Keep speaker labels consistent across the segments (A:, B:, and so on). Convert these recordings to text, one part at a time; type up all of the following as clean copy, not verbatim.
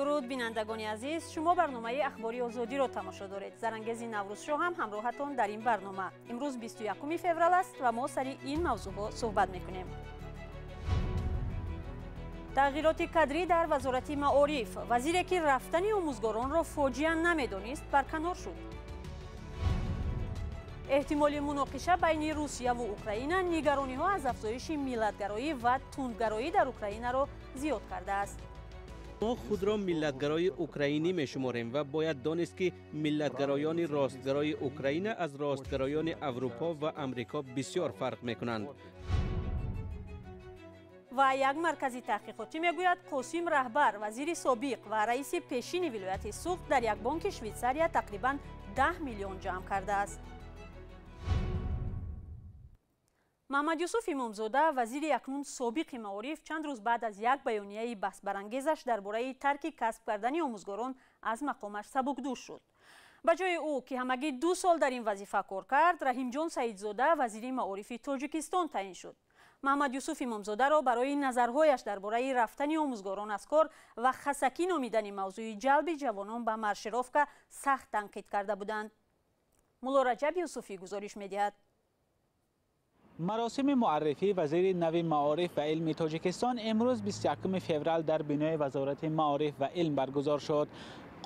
A: Дуруд, бинандагони азиз, шумо барномаи Ахбори Озодиро тамошо доред. Зарангези Наврӯзшоҳ ҳам ҳамроҳатон дар ин барнома. Имрӯз 21 феврал аст ва мо сари ин мавзӯъҳо суҳбат мекунем. Тағйироти кадрӣ дар Вазорати маориф. Вазире ки рафтани омӯзгоронро фоҷиа намедонист, барканор шуд. Эҳтимоли муноқиша байни Русияву Украина нигарониҳо аз афзоиши миллатгароӣ ва тундгароӣ дар Украинаро зиёд кардааст.
B: Мо худро миллатгарои украинӣ мешуморем ва бояд донист, ки миллатгароёни ростгарои Украина аз ростгароёни Аврупо ва Амрико бисёр фарқ мекунанд.
A: Ва як маркази таҳқиқотӣ мегӯяд, Қосим Раҳбар, вазири собиқ ва раиси пешини вилояти Суғд, дар як бонки Швейтсария тақрибан 10 миллион ҷамъ кардааст. Маҳмадюсуф Имомзода, вазири акнун собиқи маориф, чанд рӯз баъд аз як баёнияи баҳсбарангезаш дар бораи тарки касб кардани омӯзгорон аз мақомаш сабукдӯш шуд. Ба ҷои ӯ, ки ҳамагӣ 2 сол дар ин вазифа кор кард, Раҳимҷон Саидзода вазири маорифи Тоҷикистон таъин шуд. Маҳмадюсуф Имомзодаро барои назарҳояш дар бораи рафтани омӯзгорон аз кор ва хасакӣ номидани мавзӯи ҷалби ҷавонон ба маршировка сахт танқид карда буданд. Мулло Раҷаб Юсуфӣ гузориш медиҳад.
C: Маросими муаррифии вазири нави маориф ва илми Тоҷикистон имрӯз 21 феврал дар бинои Вазорати маориф ва илм баргузор шуд.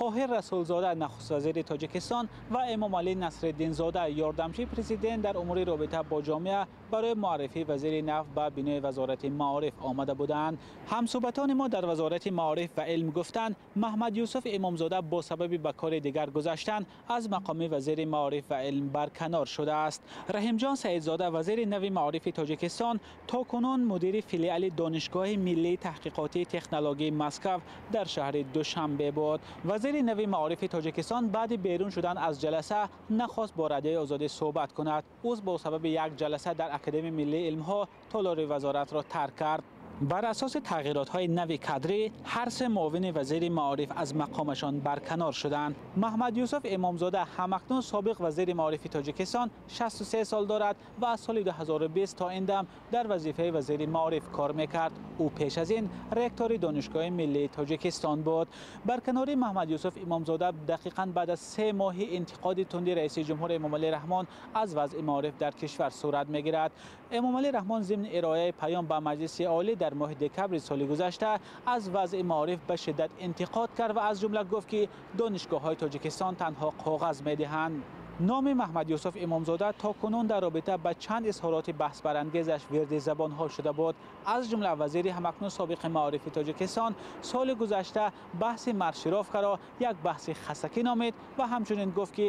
C: Қоҳир Расулзода, нахуствазири Тоҷикистон, ва Эмомалӣ Насриддинзода, ёрдамчии президент дар умури робита бо ҷомеа, барои муаррифии вазири нав ба бинои Вазорати маориф омада буданд. Ҳамсӯҳбатони мо дар Вазорати маориф ва илм гуфтанд, Маҳмадюсуф Имомзода бо сабаби ба кори дигар гузаштан аз мақоми вазири маориф ва илм барканор шудааст. Раҳимҷон Саидзода, вазири нави маорифи Тоҷикистон, то кунун мудири филиали Донишгоҳи миллии таҳқиқотии технологияи Москав дар шаҳри Душанбе буд. Вазири нави маорифи Тоҷикистон баъди берун шудан аз ҷаласа нахост бо Радиои Озодӣ суҳбат кунад. Ӯ бо сабаби як ҷаласа дар Академияи миллии илмҳо толори вазоратро тарк кард. Бар асоси тағйиротҳои нави кадрӣ, ҳар се муовини вазири маориф аз мақомашон барканор шуданд. Маҳмадюсуф Имомзода, ҳамакнун собиқ вазири маорифи Тоҷикистон, 63 сол дорад ва аз соли 2020 то ин дам дар вазифаи вазири маориф кор мекард. Ӯ пеш аз ин ректори Донишгоҳи миллии Тоҷикистон буд. Барканории Маҳмадюсуф Имомзода дақиқан баъд аз 3 моҳи интиқоди тунди раиси ҷумҳур Эмомалӣ Раҳмон аз вазъи маориф дар кишвар сурат мегирад. Эмомалӣ Раҳмон зимни ироаи паём ба Маҷлиси Олӣ дар моҳи декабри соли гузашта аз вазъи маориф ба шиддат интиқод кард ва аз ҷумла гуфт, ки донишгоҳҳои Тоҷикистон танҳо коғаз медиҳанд. Номи Маҳмадюсуф Имомзода то кунун дар робита ба чанд изҳороти баҳсбарангезаш вирди забонҳо шуда буд. Аз ҷумла вазири ҳамакнун собиқи маорифи Тоҷикистон соли гузашта баҳси маршировкаро як баҳси хасакӣ номид ва ҳамчунин гуфт, ки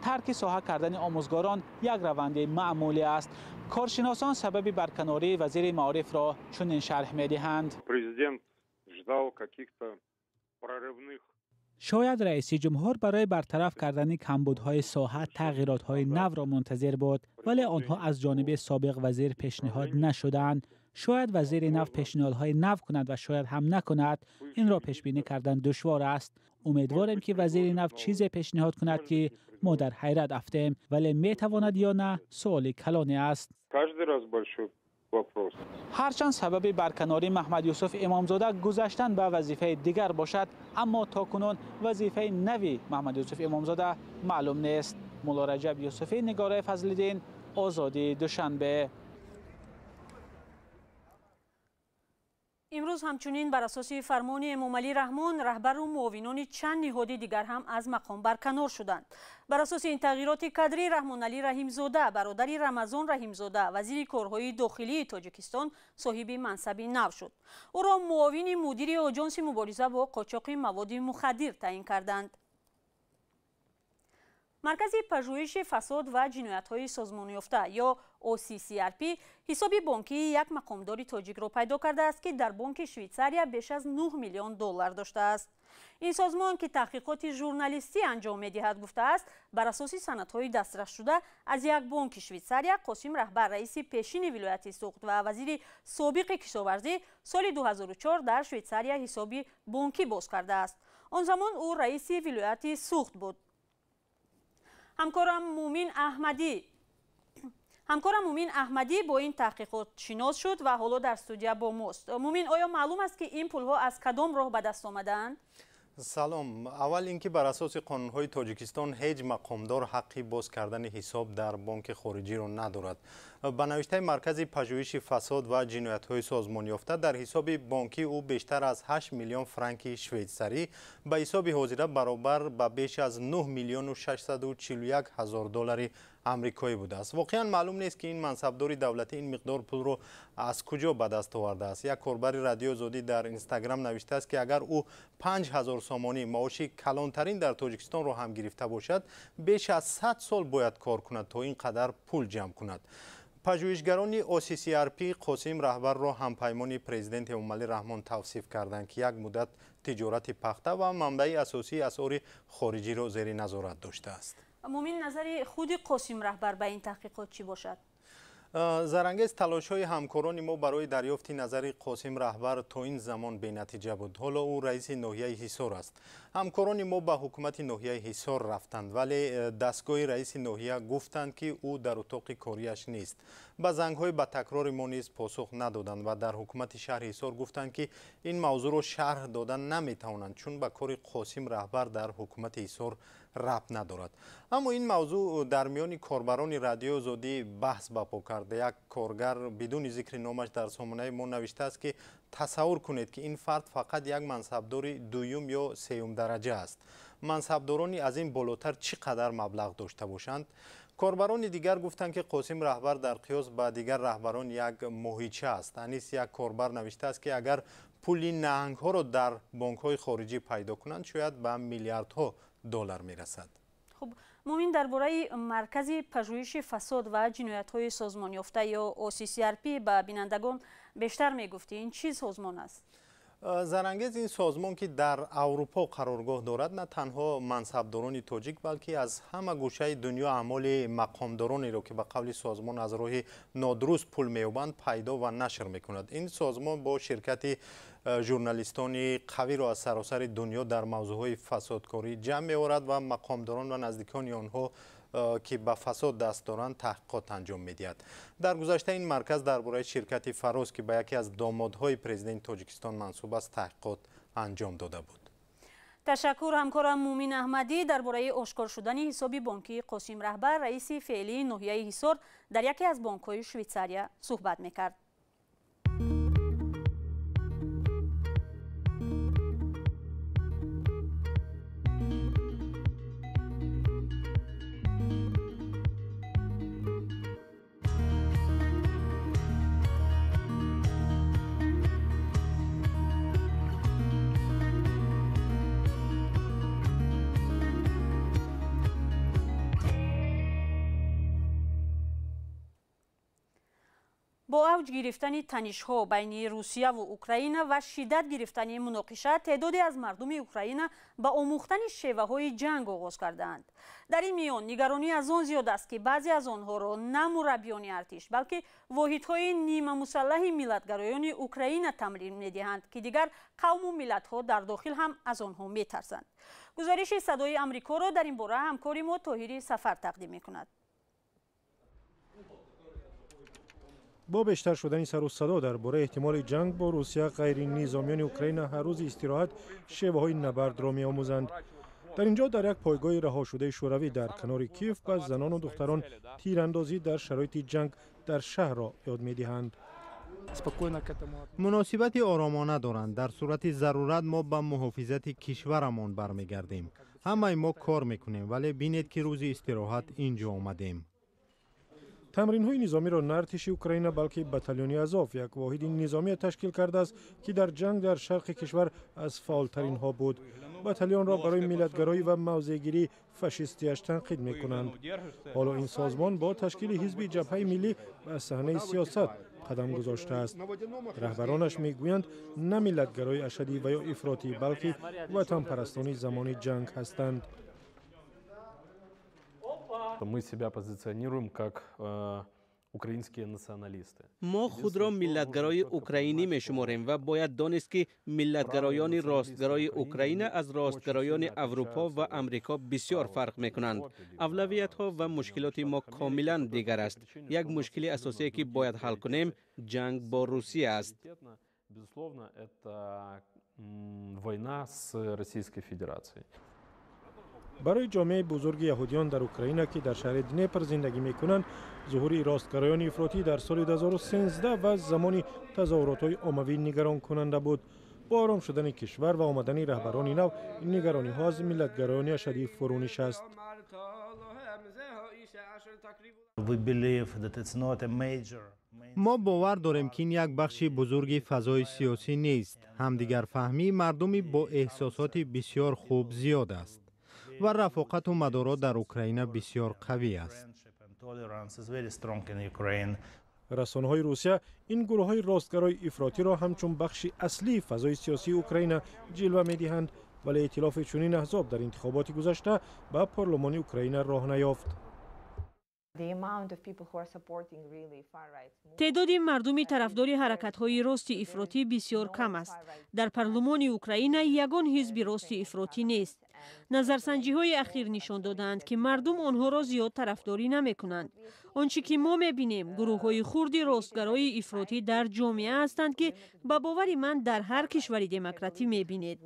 C: тарки соҳа кардани омӯзгорон як раванди маъмулӣ аст. Коршиносон сабаби барканории вазири маорифро чунин шарҳ медиҳанд.
D: Президент ждал каких-то прорывных.
C: Шояд раиси ҷумҳур барои бартараф кардани камбудҳои соҳа тағйиротҳои навро мунтазир буд, вале онҳо аз ҷониби собиқ вазир пешниҳод нашуданд. Шояд вазири нав пешниҳодҳои нав кунад ва шояд ҳам накунад. Инро пешбинӣ кардан душвор аст. Умедворем, ки вазири нав чизе пешниҳод кунад, ки мо дар ҳайрат афтем, вале метавонад ё на, суоли калоне аст. Ҳарчанд сабаби барканории Маҳмадюсуф Имомзода гузаштан ба вазифаи дигар бошад, аммо то кунун вазифаи нави Маҳмадюсуф Имомзода маълум нест. Мулло Раҷаб Юсуфӣ, Нигораи Фазлиддин, Озодӣ, Душанбе.
A: Имрӯз ҳамчунин бар асоси фармони Эмомалӣ Раҳмон раҳбару муовинони чанд ниҳоди дигар ҳам аз мақом барканор шуданд. Бар асоси ин тағйироти кадрӣ, Раҳмоналӣ Раҳимзода, бародари Рамазон Раҳимзода, вазири корҳои дохилии Тоҷикистон, соҳиби мансаби нав шуд. Ӯро муовини мудири Оҷонси мубориза бо қочоқи маводи мухаддир таъин карданд. Маркази пажӯҳиши фасод ва ҷиноятҳои созмонёфта ё OCCRP ҳисоби бонкии як мақомдори тоҷикро пайдо кардааст, ки дар бонки Швейтсария беш аз 9 миллион доллар доштааст. Ин созмон, ки таҳқиқоти журналистӣ анҷом медиҳад, гуфтааст, бар асоси санадҳои дастрасшуда аз як бонки Швейтсария, Қосим Раҳбар, раиси пешини вилояти Суғд ва вазири собиқи кишоварзӣ, соли 2004 дар Швейтсария ҳисоби бонкӣ боз кардааст. Он замон ӯ раиси вилояти Суғд буд. Ҳамкорам Мумин Аҳмадӣ бо ин таҳқиқот шинос шуд ва ҳоло дар студия бо мост. Мумин, оё маълум аст, ки ин пулҳо аз кадом роҳ ба даст омадаанд?
E: Салом. Аввал ин ки бар асоси қонунҳои Тоҷикистон ҳеҷ мақомдор ҳаққи боз кардани ҳисоб дар бонки хориҷиро надорад. Ба навиштаи Маркази пажӯҳиши фасод ва ҷиноятҳои созмонёфта, дар ҳисоби бонкии ӯ бештар аз 8 миллион франки швейтсарӣ, ба ҳисоби ҳозира баробар ба беш аз 9 миллиону 641 ҳазор доллари амрикоӣ будааст. Воқеан маълум нест, ки ин мансабдори давлатӣ ин миқдор пулро аз куҷо ба даст овардааст. Як корбари Радиои Озодӣ дар Инстаграм навиштааст, ки агар ӯ 5000 сомонӣ, маоши калонтарин дар Тоҷикистонро ҳам гирифта бошад, беш аз 100 сол бояд кор кунад, то ин қадар пул ҷамъ кунад. Пажӯҳишгарони OCCRP Қосим Раҳбарро ҳампаймони президент Эмомалӣ Раҳмон тавсиф карданд, ки як муддат тиҷорати пахта ва манбаи асосии асъори хориҷиро зери назорат доштааст.
A: Мумин, назари худи Қосим Раҳбар ба ин таҳқиқот чӣ бошад?
E: Зарангез, талошҳои ҳамкорони мо барои дарёфти назари Қосим Раҳбар то ин замон бенатиҷа буд. Ҳоло ӯ раиси ноҳияи Ҳисор аст. Ҳамкорони мо ба ҳукумати ноҳияи Ҳисор рафтанд, вале дастгоҳи раиси ноҳия гуфтанд, ки ӯ дар утоқи кориаш нест. Ба зангҳои ба такрори мо низ посух надоданд ва дар ҳукумати шаҳри Ҳисор гуфтанд, ки ин мавзӯъро шарҳ додан наметавонанд, чун ба кори Қосим Раҳбар дар ҳукумати Ҳисор рабт надорад. Аммо ин мавзӯъ дар миёни корбарони Радиои Озодӣ баҳс ба по кард. Як коргар бидуни зикри номаш дар сомонаи мо навиштааст, ки тасаввур кунед, ки ин фард фақат як мансабдори дуюм ё сеюм дараҷа аст. Мансабдорони аз ин болотар чӣ қадар маблағ дошта бошанд? Корбарони дигар гуфтанд, ки Қосим Раҳбар дар қиёс ба дигар раҳбарон як моҳича аст. Анис як корбар навиштааст, ки агар пули наҳангҳоро дар бонкҳои хориҷӣ пайдо кунанд, шояд ба миллиардҳо доллар мерасад.
A: Хуб, Мумин, дар бораи Маркази пажӯҳиши фасод ва ҷиноятҳои созмонёфта ё OCCRP ба бинандагон бештар мегуфтӣ. Ин чӣ созмон аст?
E: Зарангез, ин созмон, ки дар Аврупо қароргоҳ дорад, на танҳо мансабдорони тоҷик, балки аз ҳама гӯшаи дунё аъмоли мақомдоронеро, ки ба қавли созмон аз роҳи нодуруст пул меёбанд, пайдо ва нашр мекунад. Ин созмон бо ширкати журналистони қавиро аз саросари дунё дар мавзӯъҳои фасодкорӣ ҷамъ меорад ва мақомдорон ва наздикони онҳо, ки ба фасод даст доранд, таҳқиқот анҷом медиҳад. Дар гузашта ин марказ дар бораи ширкати Фароз, ки ба яке аз домодҳои президенти Тоҷикистон мансуб аст, таҳқиқот анҷом дода буд.
A: Ташаккур, ҳамкорам Мумин Аҳмадӣ дар бораи ошкор шудани ҳисоби бонкии Қосим Раҳбар, раиси феълии ноҳияи Ҳисор, дар яке аз бонкҳои Швейтсария суҳбат мекард. Бо авҷ гирифтани танишҳо байни Русияву Украина ва шиддат гирифтани муноқиша, теъдоде аз мардуми Украина ба омӯхтани шеваҳои ҷанг оғоз кардаанд. Дар ин миён нигаронӣ аз он зиёд аст, ки баъзе аз онҳоро на мураббиёни артиш, балки воҳидҳои нимамусаллаҳи миллатгароёни Украина тамрин медиҳанд, ки дигар қавму миллатҳо дар дохил ҳам аз онҳо метарсанд. Гузориши Садои Амрикоро дар ин бора ҳамкори мо Тоҳири Сафар тақдим мекунад.
F: Бо бештар шудани сару садо дар бораи эҳтимоли ҷанг бо Русия, ғайринизомиёни Украина ҳар рӯзи истироҳат шеваҳои набардро меомӯзанд. Дар ин ҷо, дар як пойгоҳи раҳошудаи шӯравӣ дар канори Киев, ба занону духтарон тирандозӣ дар шароити ҷанг дар шаҳрро ёд медиҳанд.
E: Муносибати оромона доранд. Дар сурати зарурат мо ба муҳофизати кишварамон бармегардем. Ҳамаи мо кор мекунем, вале бинед, ки рӯзи истироҳат ин ҷо омадем.
F: Тамринҳои низомиро на артиши Украина, балки батальони Азов, як воҳиди низомие ташкил кардааст, ки дар ҷанг дар шарқи кишвар аз фаъолтаринҳо буд. Батальонро барои миллатгароӣ ва мавзеъгирии фашистиаш танқид мекунанд. Ҳоло ин созмон бо ташкили ҳизби Ҷабҳаи миллӣ ба саҳнаи сиёсат қадам гузоштааст. Раҳбаронаш мегӯянд, на миллатгарои ашадӣ ва ё ифротӣ, балки ватанпарастони замони ҷанг ҳастанд.
G: Мы себя позиционируем как украинские националисты.
B: Мо худро миллатгарои украинӣ мешуморем ва бояд донист, ки миллатгароёни ростгарои Украина аз ростгароёни Аврупо ва Амрико бисёр фарқ мекунанд. Авлавиятҳо ва мушкилоти мо комилан дигар аст. Як мушкили асосие, ки бояд ҳал кунем, ҷанг бо Русия аст.
G: Безусловно, это война с Российской Федерацией.
F: Барои ҷомеаи бузурги яҳудиён дар Украина, ки дар шаҳри Днепр зиндагӣ мекунанд, зуҳури ростгароёни ифротӣ дар соли 2013 ва замони тазоҳуротҳои оммавӣ нигаронкунанда буд. Бо ором шудани кишвар ва омадани раҳбарони нав, нигарониҳо аз миллатгароёни ашаддӣ фурӯ нишаст.
E: Мо бовар дорем, ки ин як бахши бузурги фазои сиёсӣ нест. Ҳамдигарфаҳмии мардуми бо эҳсосоти бисёр хуб зиёд аст ва рафоқату мадоро дар Украина бисёр қавӣ аст.
F: Расонаҳои Русия ин гурӯҳҳои ростгарои ифротиро ҳамчун бахши аслии фазои сиёсии Украина ҷилва медиҳанд, вале эътилофи чунин аҳзоб дар интихоботи гузашта ба парлумони Украина роҳ наёфт.
A: Теъдоди мардуми тарафдори ҳаракатҳои рости ифротӣ бисёр кам аст. Дар парлумони Украина ягон ҳизби рости ифротӣ нест. Назарсанҷиҳои ахир нишон додаанд, ки мардум онҳоро зиёд тарафдорӣ намекунанд. Он чӣ ки мо мебинем, гурӯҳҳои хурди ростгарои ифротӣ дар ҷомеа ҳастанд, ки ба бовари ман дар ҳар кишвари демократӣ мебинед.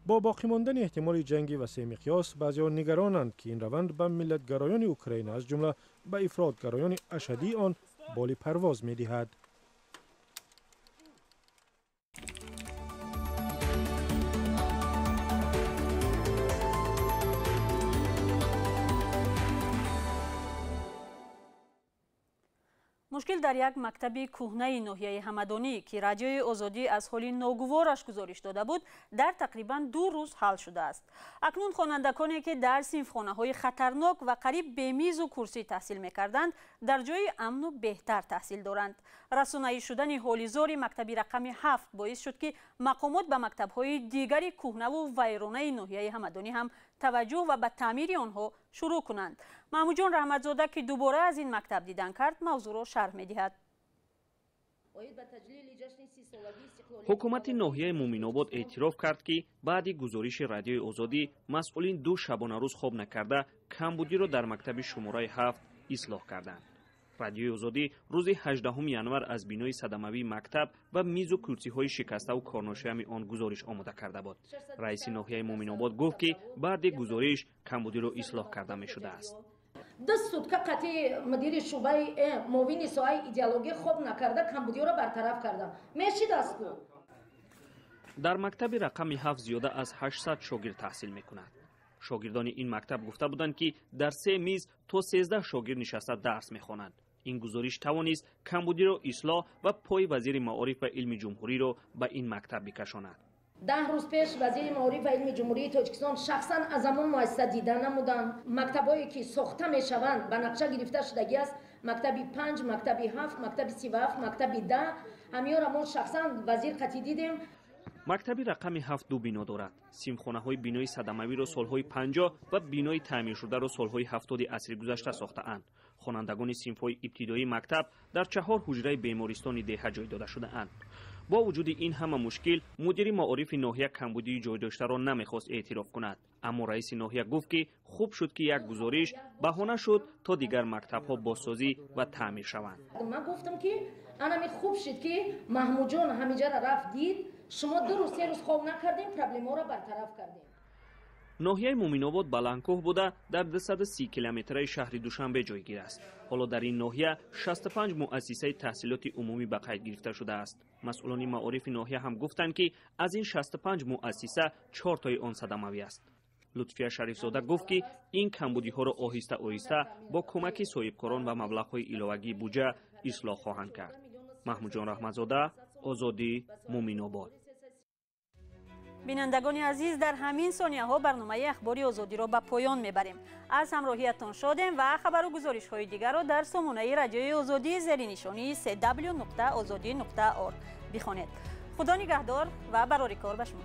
F: Бо боқӣ мондани эҳтимоли ҷанги васеъмиқёс, баъзеҳо нигаронанд, ки ин раванд ба миллатгароёни Украина, аз ҷумла ба ифротгароёни ашаддии он, боли парвоз медиҳад.
A: Мушкил дар як мактаби кӯҳнаи ноҳияи Ҳамадонӣ, ки Радиои Озодӣ аз ҳоли ногувораш гузориш дода буд, дар тақрибан 2 рӯз ҳал шудааст. Акнун хонандаконе, ки дар синфхонаҳои хатарнок ва қариб бемизу курсӣ таҳсил мекарданд, дар ҷои амну беҳтар таҳсил доранд. Расонаӣ шудани ҳолизори мактаби рақами 7 боис шуд, ки мақомот ба мактабҳои дигари кӯҳнаву вайронаи ноҳияи Ҳамадонӣ ҳам таваҷҷӯҳ ва ба таъмири онҳо шурӯъ кунанд. Маҳмудҷон Раҳматзода, ки дубора аз ин мактаб дидан кард, мавзӯъро шарҳ медиҳад.
H: Ҳукумати ноҳияи Муминобод эътироф кард, ки баъди гузориши Радиои Озодӣ масъулин 2 шабонарӯз хоб накарда камбудиро дар мактаби шумораи 7 ислоҳ карданд. Радиои Озодӣ рӯзи 18 январ аз бинои садамавии мактаб ва мизу курсиҳои шикаставу корношоями он гузориш омода карда буд. Раиси ноҳияи Муминобод гуфт, ки баъди гузориш камбудиро ислоҳ карда мешудааст.
I: 2 сутка қатъи мудири шӯъбаи муовини соҳаи идеология хоб накарда камбудиёро бартараф кардам. Мешидастку.
H: Дар мактаби рақами 7 зиёда аз 800 шогирд таҳсил мекунад. Шогирдони ин мактаб гуфта буданд, ки дар 3 миз то 13 шогирд нишаста дарс мехонанд. Ин гузориш тавонист камбудиро ислоҳ ва пои вазири маориф ва илми ҷумҳуриро ба ин мактаб бикашонад.
I: 10 рӯз пеш вазири маориф ва илми ҷумҳурии Тоҷикистон шахсан аз ҳамон муассиса дида намуданд. Мактабҳое ки сохта мешаванд, ба нақша гирифта шудагӣ аст: мактаби 5, мактаби 7, мактаби 37, мактаби 10. Ҳамиёро мо шахсан вазир қатъӣ дидем.
H: Мактаби рақами 7 2 бино дорад. Синфхонаҳои бинои садамавиро солҳои 50 ва бинои таъмиршударо солҳои 70 асри гузашта сохтаанд. Хонандагони синфҳои ибтидоии мактаб дар 4 ҳуҷраи бемористони деҳа ҷой дода шудаанд. Бо вуҷуди ин ҳама мушкил, мудири маорифи ноҳия камбудии ҷойдоштаро намехост эътироф кунад. Аммо раиси ноҳия гуфт, ки хуб шуд, ки як гузориш баҳона шуд, то дигар мактабҳо бозсозӣ ва таъмир шаванд.
I: Ман гуфтам, ки анами хуб шуд, ки Маҳмудҷон ҳамиҷара рафт дид, шумо 2 рӯз 3 рӯз хоб накардем, проблемаро бартараф кардем.
H: Ноҳияи Муминобод баландкӯҳ буда, дар 230 километраи шаҳри Душанбе ҷойгир аст. Ҳоло дар ин ноҳия 65 муассисаи таҳсилоти умумӣ ба қайд гирифта шудааст. Масъулони маорифи ноҳия ҳам гуфтанд, ки аз ин 65 муассиса 4 тои он садамавӣ аст. Лутфия Шарифзода гуфт, ки ин камбудиҳоро оҳиста оҳиста бо кӯмаки соҳибкорон ва маблағҳои иловагии буҷа ислоҳ хоҳанд кард. Маҳмудҷон Раҳматзода, Озодӣ, Муминобод.
A: Бинандагони азиз, дар ҳамин сонияҳо барномаи Ахбори Озодиро ба поён мебарем. Аз ҳамроҳиятон шодем ва хабару гузоришҳои дигарро дар сомонаи Радиои Озодӣ зери нишонии cw.ozodi.org бихонед. Худо нигаҳдор ва барори кор ба шумо.